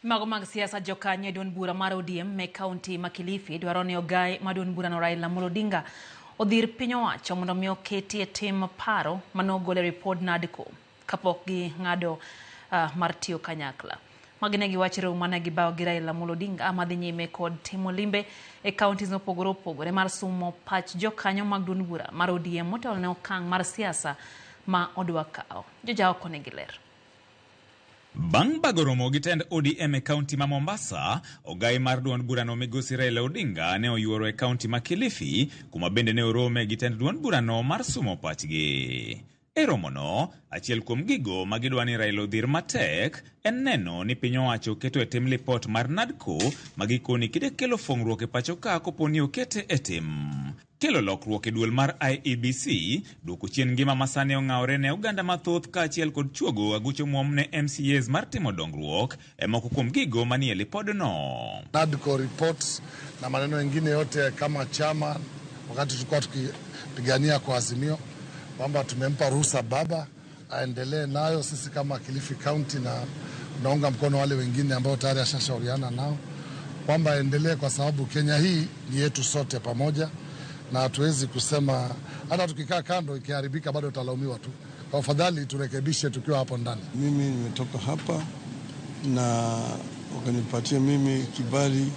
Mago mag siasa. Jokanyo e duond bura mar ODM e kaunti ma Kilifi dwaro ni ogai ma duond burano Raila Amolo Odinga odhir piny owacho mondo mi oketi e tim paro manogol e ripod NADCO kapok ging'ado mar tiyo kanyakla. Magi ne giwacho e romo mane gibawo gi Raila Amolo Odinga madhi nyime kod timo limbe e counties mopogore opogore mar sumo pach jokanyo mag duond bura mar ODM motelo ne okang' mar siasa ma odwa kawo. Jojaoko nigi ler. Bang' bago romo gi tend ODM e kaunti ma Mombasa, ogai mar duond burano Migosi Raila Odinga ne oyuoro e kaunti ma Kilifi, kuma bende ne orome gi tend duond burano mar sumo pachgi. E romono, achiel kuom gigo ma gidwa ni Raila odhir matek en neno ni piny owacho keto e tim lipot mar NADCO ma gikoni kide kelo fong'ruok e pacho ka kopo ni okete e tim. Kelo lokruok e duol mar IEBC, duoko chien ngima ma sani ong'awore ne oganda mathoth kaachiel kod chuogo aguch omuom ne MCAs mar timo dongruok e moko kuom gigo manie lipodno. NADCO reports na maneno mengine yote kama chama, wakati tulikuwa tukipigania kwa Azimio kwamba tumempa ruhusa baba aendelee nayo. Sisi kama Kilifi County na tunaunga mkono wale wengine ambao tayari ashashauriana nao kwamba aendelee, kwa sababu Kenya hii ni yetu sote pamoja, na hatuwezi kusema hata tukikaa kando ikiharibika bado tutalaumiwa tu. Kwa afadhali turekebishe tukiwa hapo ndani. Mimi nimetoka hapa na wakanipatia mimi kibali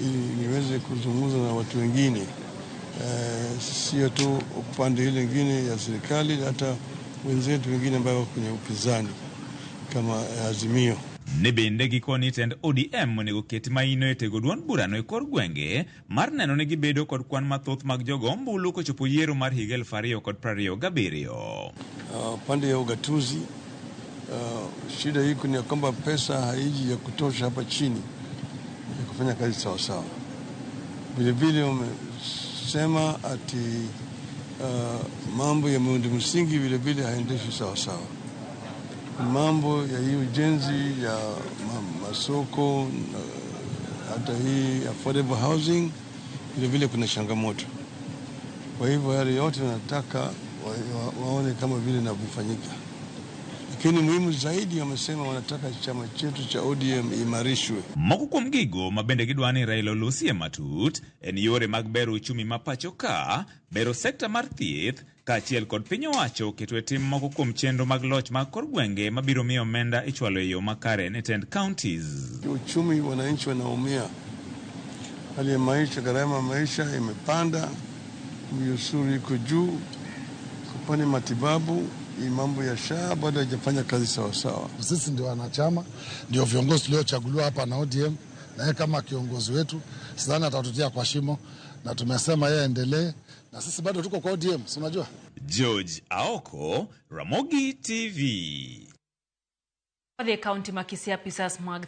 ili niweze kuzungumza na watu wengine, sio tu upande ile ingine ya serikali, hata wenzetu wengine ambao wako kwenye upinzani kama Azimio. Ne bende gikoni tend ODM onego ket maino e tego duond burano e kor gwenge mar neno ni gibedo kod kwan mathoth mag jogo ombulu kochopo yiero mar higa 2027. Pande ya ugatuzi, shida iko ni ya kwamba pesa haiji ya kutosha hapa chini ya kufanya kazi sawasawa. Vilevile wamesema ati mambo ya miundo msingi vilevile haendeshwi sawasawa. Mambo ya hii ujenzi ya masoko na hata hii affordable housing vilevile kuna changamoto. Kwa hivyo yale yote nataka waone kama vile inavyofanyika, lakini muhimu zaidi wamesema wanataka chama chetu cha ODM imarishwe. Moko kuom gigo ma bende gidwa ni Raila olosie matut en yore mag bero uchumi ma pacho ka, bero sekta mar thieth, kaachiel kod piny owacho keto e tim moko kuom chenro mag loch mag kor gwenge mabiro miyo omenda ichwalo e yo makare ne tend counties. Uchumi, wananchi wanaumia, hali ya maisha, gharama ya maisha imepanda, ushuru iko juu, upande matibabu, hii mambo ya SHA bado haijafanya kazi sawasawa. Sisi ndio wanachama, ndio viongozi tuliochaguliwa hapa na ODM, na yeye kama kiongozi wetu sidhani atatutia kwa shimo, na tumesema yeye aendelee, na sisi bado tuko kwa ODM, si unajua? George Aoko, Ramogi TV. Wadhi e kaunti ma Kisii, apisas mag